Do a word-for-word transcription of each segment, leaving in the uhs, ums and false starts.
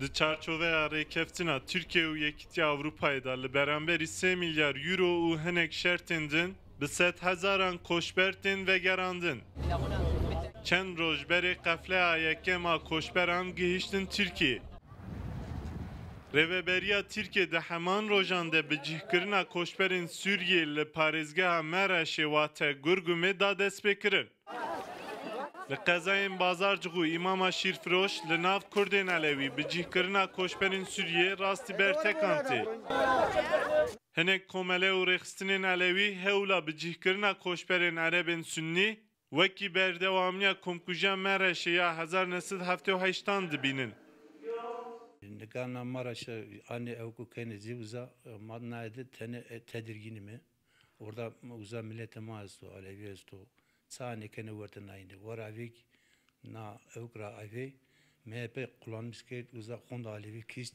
Di çarçoveya rêkeftina Tirkiye û Yekîtiya Ewropayê de li beramberî sê milyar euro û hinek şertên din bi sedhezaran koçber tên vegerandin. Çend roj berê qefleya yekem a koçberan gihîştin Tirkiyê. Rêveberiya Tirkiyê di heman rojan de bicihkirina koçberên Sûriyê li parêzgeha Mereşê wate Gurgumê da destpêkirin. Li qezayên Bazarcix û Îmama Şîrfiroş li nav Kurdên Elewî bicihkirina koçberên Sûriyê rastî bertekan tê. Hinek komele û rêxistinên Elewî hewla bicihkirina koçberên Erebên Sunnî wekî berdewamiya komkujiya Mereşê ya hezar neh sed heftê û heştan dibînin. Nikana Mereşe anê ew ku kene zî uza, ma nayê de tenê, e, tedirgînî me. Orada uza milete ma esto, Elewî esto. Ça anê kene werte nayîne. Wera vêk na ewk ra evê, M H P kullanmış kê uza xonda Elewî kişt.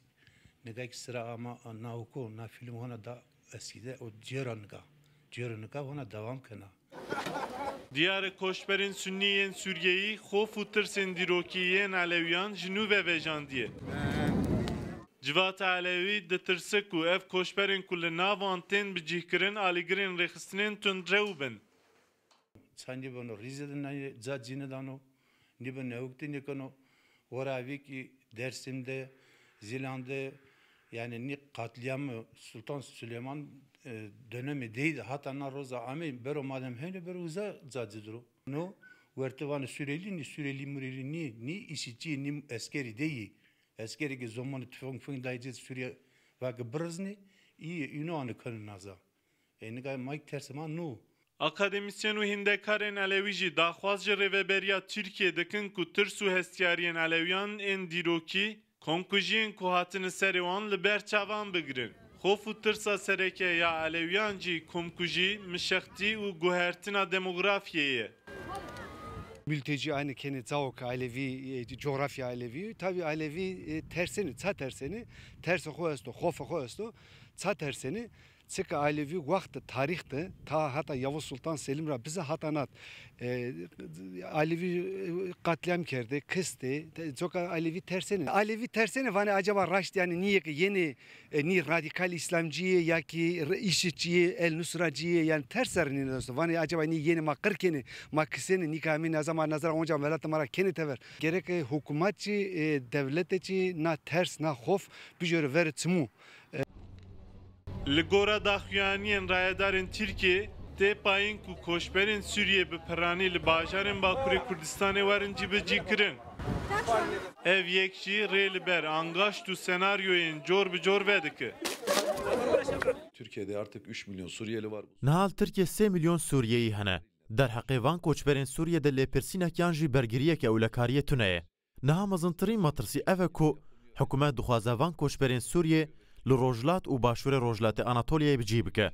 Nika ki sira ama na oko, na film hona da eskide o cêra nika. Cêra nika hona devam kena. Diyar e koçberên Sunnî yên Sûriyeyî xof û tirsên dîrokî yên Elewiyan ji nû ve vejandiye. Civata Elewî ditirse ku ev koçberên ku li nav wan tên bicihkirin alîgirên rêxistinên tundrew bin. Ça nîbeno Rîzê de nayê, ca cî nedano, nîbe newik de nêkeno. Wera vî kî Dêrsim de, Zîlan de, yanî nî qatlîamê Sultan Silêman, e, dönemê dey de hata na roza amê bero madem hene bero uza ca cî diro. No werte vanê Surêlî nî, Surêlî Murêlî nî, nî îşîçî, nî eskerî de yî. Eskerê ke zomanê tufeng feng dayê cê Sûriye vake biriznê, î, îno anê kene naza. Ê nika mayk tersê ma nû. Akademîsyen û hîndekarên Elewî jî daxwaz ji Rêveberiya Tirkiyê dikin ku tirs û hestiyariyên Elewiyan ên dîrokî, komkujiyên ku hatine serê wan li ber çavan bigirin. Xof û tirsa sereke ya Elewiyan jî komkujî, mişextî û guhertina demografiyê ye. Mülteci aynı kene cao ki ailevi, e, coğrafya ailevi. Tabi ailevi, e, terseni, ça terseni, tersi xo esto, xofe xo esto, ça terseni. Çika Alevi wextê tarîxtê ta heta Yavuz Sultan Selim ra bize hata nat, e, Alevi, e, qetlîam kerdê, kistê, te-, coka Alevi tersêne. Alevi tersêne, vanê acaba raşt, yanî nî yê ke yenê, e, nî radîkal îslamcî yê ya kî re-, îşitçî yê, El Nusracî yê, yanî ters ser nîne dosto. Vanê acaba nî yenê ma qir kenê, ma kisêne, nîka emî naza ma nazara onca welatê ma ra kenê tever. Gerek, e, hikûmet çi, e, dewlete çi na ters, na xof bijore verê çimû. Li gora daxuyaniyên rayedarên Tirkiyê, tê payîn ku koçberên Sûriyê bi piranî li bajarên Bakurê Kurdistanê werin cîbicîkirin. Ev yek jî rê li ber angaşt û senaryoyên cor bi cor vedike. Türkiye'de artık üç milyon Suriyeli var. Niha li Tirkiyê sê milyon Sûriyeyî hene. Derheqê van koçberên Sûriyê de lêpirsînekiyan jî bergiriyeke ewlekariyê tune ye. Niha mezintirîn metirsî ev e ku hikûmet dixwaze van koçberên Sûriyê li rojhilat û başûrê rojhilatê Anatoliyayê bi cî bike.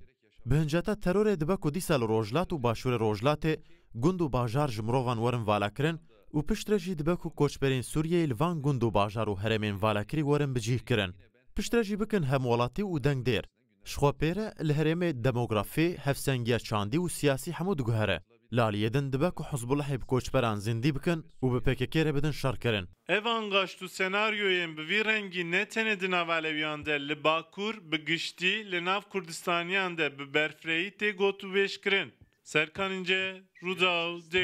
Bi hinceta terorê dibe ku dîsa li rojhilat û başûrê rojhilatê gund û bajar ji mirovan werin valakirin û piştre jî dibe ku koçberên Sûriyeyê li van gund û bajar û herêmên valakirî werin bi cîh kirin. Piştre jî bikin hemwelatî û dengdêr. Ji xwe pê re li herêmê demografî, hevsengiya çandî û siyasî hemû diguhere. Li aliyê din dibe ku Hizbullahê bi koçberan zindî bikin û bi P K K re bidin şerkirin. Ev angaşt û senaryoyên bi vî rengî ne tenê di nav Elewiyan de, li Bakur, bi giştî li nav Kurdistaniyan de bi berfirehî tê gotûbêjkirin. Serkan Înce, Rûdaw, Dê.